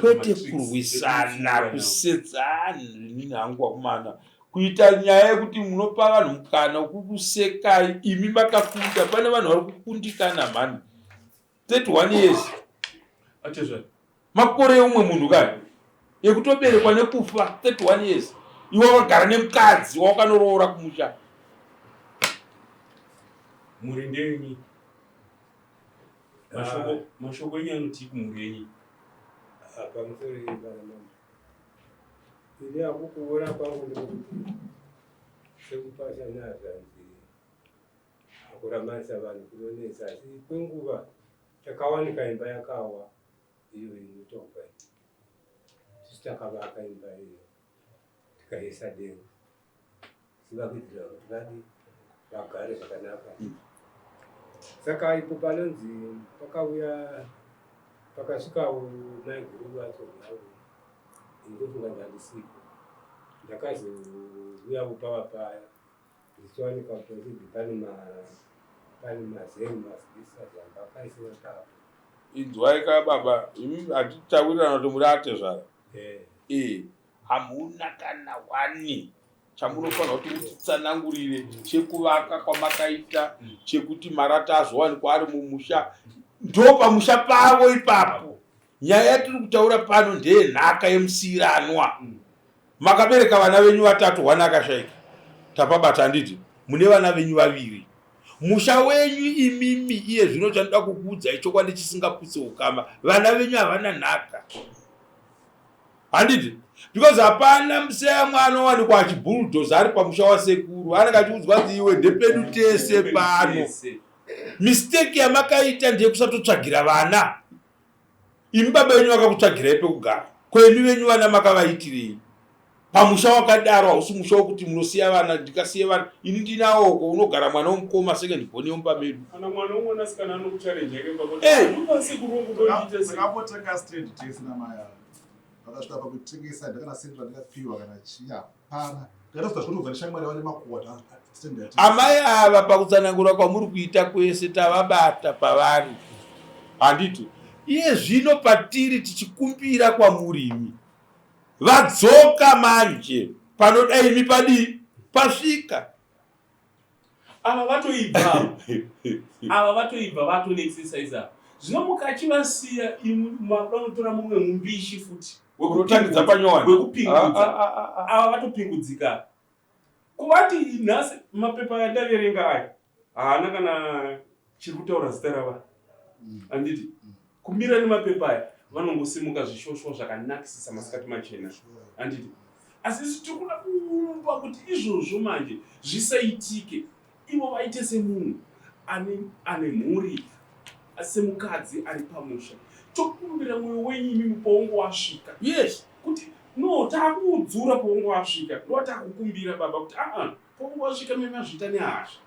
kwete kurwisana kusedzana inini hangu wakumana kuita nyaya yekuti munopa vanhu mukana wekukusekai imi makakunda pane vanhu vari kukundikana mhani 31 years makore eumwe munhu kani ekutoberekwa nekufa 31 years iwe wakagara nemukadzi wawakanoroora kumusha mhuri ndeyenyi mashoko ah. mashoko enyu anotii kumhuri yenyu ah, pamusoro yevana mama ini akukuona kwangu ndekuti sekupasha nazvanzi akuramanisa vanhu kunonetsa asi kwenguva takawanika imba yakawa iyo inotopa tisu takavaka imba iyo tikaisa denga tichivakuitira kuti vadi vagare zvakanaka saka ipo panonzi pakauya pakasvikawo maiguru vacho navo indofunga ndandisipo ndakazouyawo pava paya ndichiwanika pachidi pane pane mazeu mazibisa zamba akaisiwa papo inzwai ka baba imi hatitaurirana kuti muri atezvara eh. eh hamuna kana wani chamunofanira kuti mutitsanangurire chekuvaka kwamakaita chekuti marata azowanikwa ari mumusha ndo pamusha pavo ipapo nyaya yatiri kutaura pano ndeyenhaka yemusiiranwa makabereka vana venyu vatatu hwana akashaika tapabata handiti mune vana venyu vaviri musha wenyu imimi iye zvino chanoda kukuudzai chokwadi chisingaputse ukama vana venyu havana nhaka handiti because hapana museya mwana owanikwa achibuldoza ari pamusha wasekuru anenge achiudzwa kuti iwe ndepedu tese pano mistake yamakaita ndeyekusatotsvagira vana imi baba venyu vakakutsvagirai pekugara ko imi venyu vana makavaitirei pamusha wakadaro hausi musha wekuti munosiya vana ndikasiye vana ini ndinawo uko unogara mwana womukoma second born yomba medu kana mwana womwanasikana anokuchallenge yake pakuti eh. Takapotenga stand tese namai ava vakasvika pakutengesa ndakana sendi randakapiwa kana chii hapana ndakatozoita zvekutobva neshamwari vane makuwa stand yati amai ava pakutsanangura kwamuri kuita kwese tavabata pavari handiti iye zvino patiri tichikumbira kwamurimi vadzoka manje panoda imi padii pasvika ava vatoibva ava vatoibva vatone exercise ava zvino mukachivasiya imwi makuda kunotora mumwe mumbishi futi wekutangidza panyowani wekupingudza ava vatopingudzika kuvati nhasi mapepa andaverenga aya haana kana chiri kutaura zita rava handiti kumira nemapepa aya vanongosimuka zvishoshwa zvakanakisisa masikati machena handiti asi isu tiri kuda kuumba kuti izvozvo manje zvisaitike ivo vaite semunhu ane ane mhuri semukadzi ari pamusha tokumbira mwoyo wenyu imimi paungo wasvika yes kuti no takuudzura paungo wasvika ndowatakukumbira baba kuti aa paungo wasvika mimi mazviita nehasha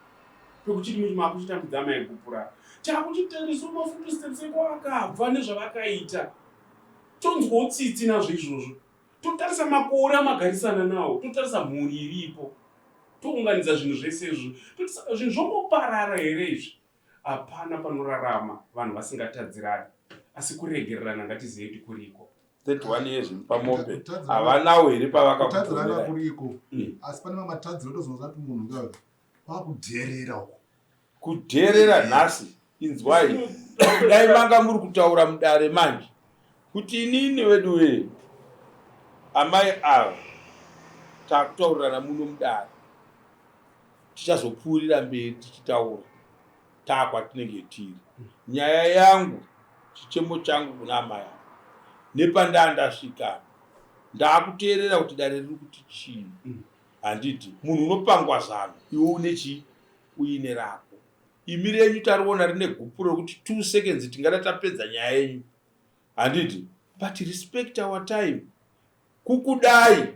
pekuchiti muti makuchitambidza amai gupura takuchitarisawo mafootsteps ekwavakabva nezvavakaita tonzwawo tsitsi nazvo izvozvo totarisa makore amagarisana nawo totarisa mhuri iripo tounganidza zvinhu zvese izvo toti saka zvinhu zvongoparara here izvi hapana panorarama vanhu vasingatadzirani asi kuregererana ngatizive kuti kuriko 31 years pamombe havanawo here pavakakutadzirana kuriko asi pane mamwe matadziro tozoona kuti munhu ngayo kwakudherera uko kudherera nhasi inzwai dai manga muri kutaura mudare manje kuti inini vedu wee amai ava takutaurirana muno mudare tichazopfuurira mberi tichitaura taakwatinenge tiri nyaya yangu chichemo changu kuna amai ava nepandaa ndasvika ndaakuteerera kuti dare riri kuti chii handiti munhu unopangwa zano iwe une chii uine rako imi renyu tariona rine gupuro rekuti 2 seconds tingada tapedza nyaya yenyu handiti but respect our time kukudai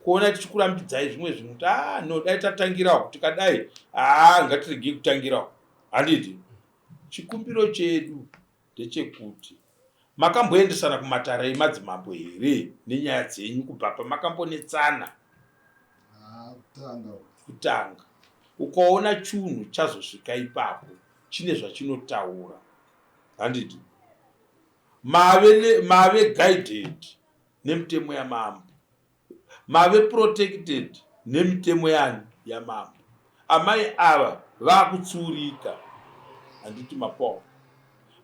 Kuona tichikurambidzai zvimwe zvinhu kuti ah no dai tatangirawo tikadai haa ah, ngatiregei kutangirawo handiti. Chikumbiro chedu ndechekuti makamboendesana kumatare emadzimambo here nenyaya dzenyu kubva pamakambonetsana? Kutanga. Ukaona chunhu chazosvika ipapo chine zvachinotaura handiti? Mave, mave guided nemitemo yamambo. Mave protected nemitemo yani yamambo. Amai ava vakutsuurika handiti mapowo.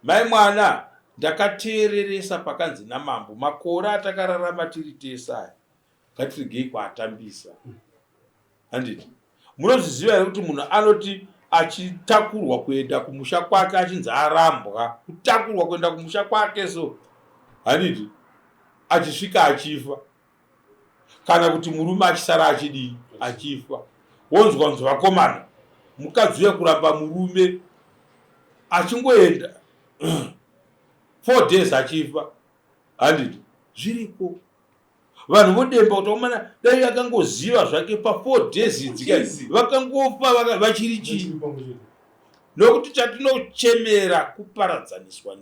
Mai mwana ndakateereresa pakanzi namambo makore atakararama tiri tese aya ngatiregei kuatambisa. Handiti munozviziva here kuti munhu anoti achitakurwa kuenda kumusha kwake achinzi arambwa kutakurwa kuenda kumusha kwake so handiti achisvika achifa kana kuti murume achisara achidii achifa wonzwa kunzi vakomana mukadzi uya kuramba murume achingoenda four days achifa handiti zviriko vanhu vodemba kuti vakomana dai akangoziva zvake pa four days idzi ka vakangofa vachiri chii nokuti chatinochemera kuparadzaniswa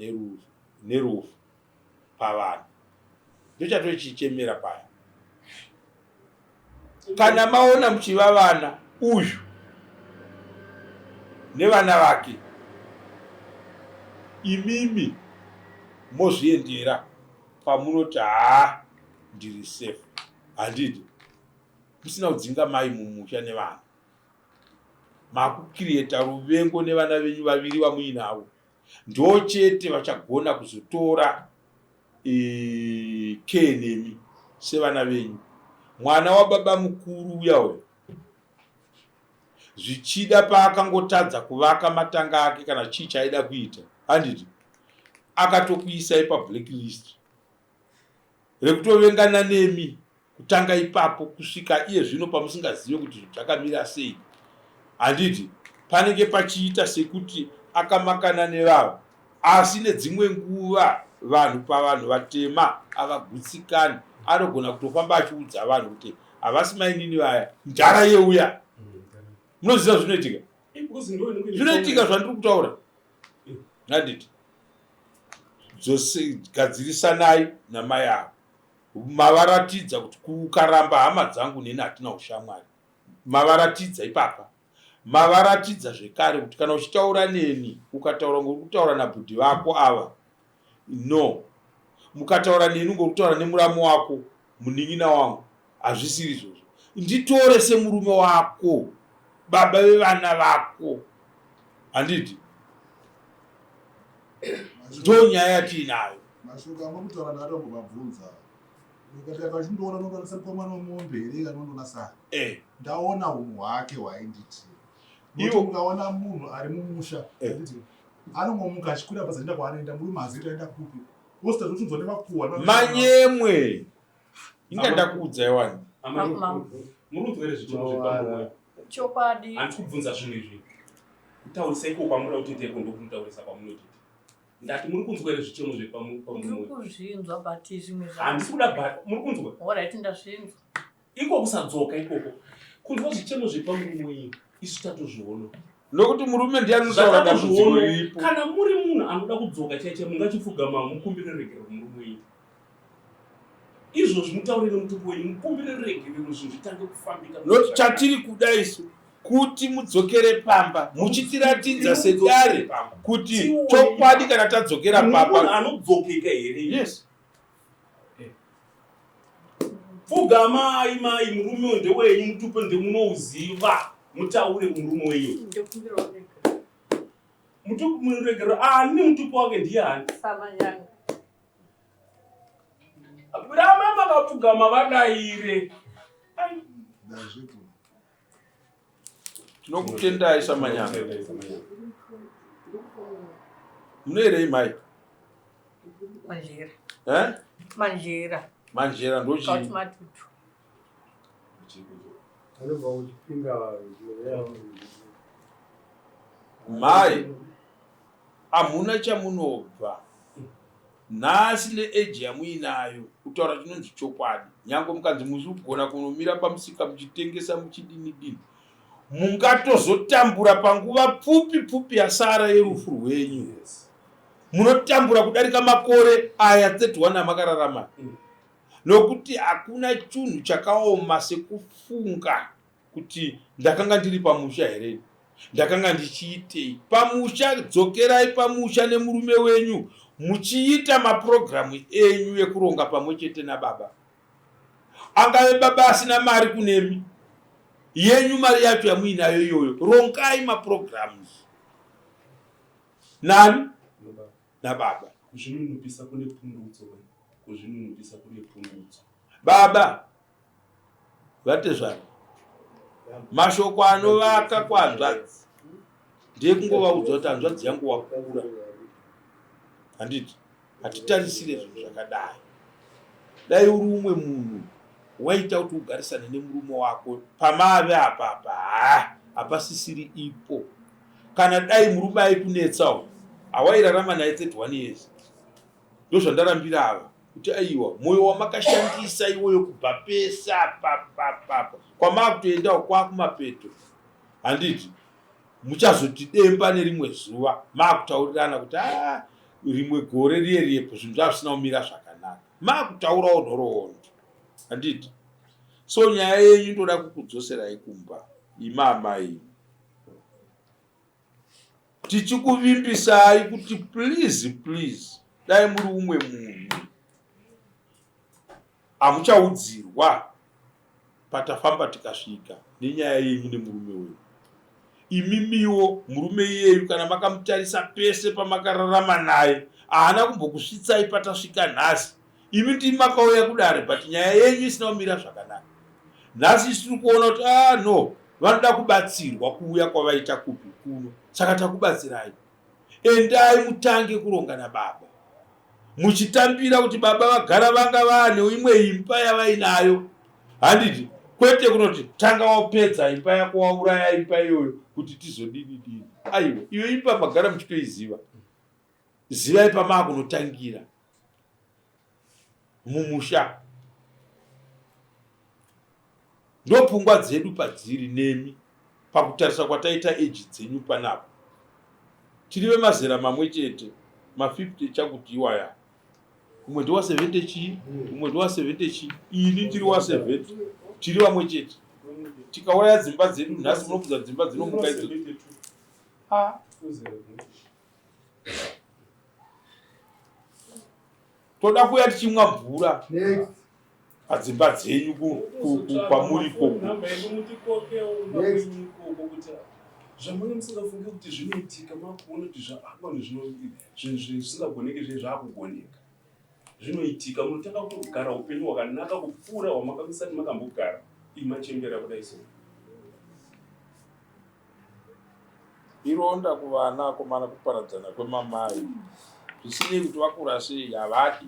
nerufu pavanhu ndochatochichemera paya kana maona muchiva vana uyu nevana vake imimi mozviendera pamunoti haa ndiri safe handidi musina kudzinga mai mumusha nevana makukiriyeta ruvengo nevana venyu vaviri vamuinavo ndochete vachagona kuzotora e, kee nemi sevana venyu mwana wababa mukuru uya uyo zvichida paakangotadza kuvaka matanga ake kana chii chaaida kuita handiti akatokuisai pablack list rekutovengana nemi kutanga ipapo kusvika iye zvino pamusingazive kuti zvinhu zvakamira sei handiti panenge pachiita sekuti akamakana nevavo asi nedzimwe nguva vanhu pavanhu vatema avagutsikani anogona kutofamba achiudza vanhu kuti havasi mainini vaya ndara yeuya munoziva zvinoitika zvinoitika zvandiri kutaura handiti dzose gadzirisanai namai avo mavaratidza kuti kukaramba hama dzangu neni hatina ushamwari mavaratidza ipapa mavaratidza zvekare kuti kana uchitaura neni ukataura ngori kutaura nabhudhi vako ava no mukataura neni ngori kutaura nemuramu wako munin'ina wangu hazvisiri izvozvo nditore semurume wako baba vevana vako handiti ndo nyaya yatiinayo mashoko amuri kutaura ndakatombovabvunza ndikati akachindoona nondoona mukomana wemombe here anondoona saa eh. ndaona unhu hwake hwainditi iwo ukaona munhu ari mumusha eh. anongomuka achikwira basa achienda kwaanoenda murume hazivi aenda kupi osita zvotunzwa nemakuhwa manyemwe inga ndakuudzai wani muri kunzwa here zvichemo zvepamwe chokwadi handisi kubvunza zvinhu izvi kutaurisa iko kwamunoda kutoita iko ndokumutaurisa kwamunotoita ndati muri kunzwa here zvichemo zvepamwe kuzvinzwa but zvimwe handisi kuda but muri kunzwa orit ndazvinzwa iko kusadzoka ikoko kunzwa zvichemo zvepamurume wenyu isu tatozviona nokuti murume ndiye anotaura dambudziko riripo kana muri munhu anoda kudzoka chaiche mungachipfugama mukumbire ruregerero kumurume wenyu izvozvi mutaure nemutupo wenyu mukumbire ruregerero zvinhu zvitange kufambika nokuti chatiri kuda isu kuti mudzokere pamba muchitiratidza sedare kuti chokwadi kana tadzokera pamba anodzokeka here yes Pfugamai mai murume uyu ndewenyu mutupo ndemunouziva mutaure kumurume wenyu. Mutupo muregero ani mutupo wake ndiye ani? Samanyanga. Ramba makapfugama vadaire. Tinokutendai Samanyanga. Munoerei mai? Manjera. Eh? Manjera. Manjera ndochii? Matutu. Anobva kuchipinga Mai, hamuna chamunobva. Nhasi neage yamuinayo kutaura chinonzi chokwadi nyange mukanzi musi kugona kunomira pamusika muchitengesa muchidini dini mungatozotambura panguva pfupi pfupi yasara yerufu rwenyu yes. Munotambura kudarika makore aya 31 amakararama Nokuti hakuna chunhu chakaoma sekufunga kuti ndakanga ndiri pamusha here, ndakanga ndichiitei pamusha. Dzokerai pamusha nemurume wenyu muchiita mapurogiramu enyu ekuronga pamwe chete nababa. Angave baba asina mari kunemi, yenyu mari yacho yamuinayo iyoyo, rongai mapurogiramu nani nababa. Kuzvinunupisa kune pundutso. Kuzvinunupisa kune pundutso. Baba vatezvara, mashoko anovaka kuhanzvadzi ndeekungovaudza kuti hanzvadzi yangu wakura, handiti? Hatitarisire zvinhu zvakadai. Dai uri umwe munhu waita kuti ugarisane nemurume wako pamave apa apa, haa hapasisiri ipo. Kana dai murume aikunetsawo hawairarama naye 31 years. Ndozvandarambira ava kuti aiwa mwoyo wamakashandisa iwoyo kubva pese apapapapa kwamakutoendawo kwakumapeto, handiti? Muchazotidemba nerimwe zuva makutaurirana kuti a rimwe gore riye riyepo zvinhu zvazvisina kumira zvakanaka, makutaurawo nhoroondo, handiti? So nyaya yenyu ndoda kukudzoserai kumba imamai tichikuvimbisai kuti please please dai muri umwe munhu hamuchaudzirwa patafamba tikasvika nenyaya yenyu nemurume wenyu. Imimiwo murume iyeyu kana makamutarisa pese pamakararama naye haana kumbokusvitsai patasvika nhasi. Imi ndimi makauya kudare but nyaya yenyu isina kumira zvakanaka. Nhasi isu tiri kuona kuti ah no vanoda kubatsirwa kuuya kwavaita kupi kuno, saka takubatsirai. Endai mutange kuronga nababa muchitambira kuti baba vagara vanga vaane imwe imba yavainayo, handiti? Kwete kunoti tanga wapedza imba yako wauraya imba iyoyo kuti tizodini dini. Aiwa, iyo imba magara muchitoiziva, zivai pamaakunotangira mumusha. Ndopfungwa dzedu padziri nemi pakutarisa kwataita age dzenyu panapa. Tiri vemazera mamwe chete, ma 50 chakuti iwaya. Umwe ndewa 70 chii, umwe ndewa 70 chii, ini ndiri wa 70. Tiri vamwe chete. Tikauraya dzimba dzedu nhasi munobvunza dzimba dzinomuka idzo. Ah. Toda kuuya tichimwa mvura padzimba dzenyu kwamuri ikoko. Zvamunge musingafungi kuti zvinoitika makuona kuti zvaakwana zvisingagoneki zve zvakugoneka zvinoitika munotanga kugara upenyu hwakanaka kupfuura hwamakamusati makambogara imachembera kudai so. Ironda kuvana akomana kuparadzana kwemamai zvisinei kuti vakura sei havadi.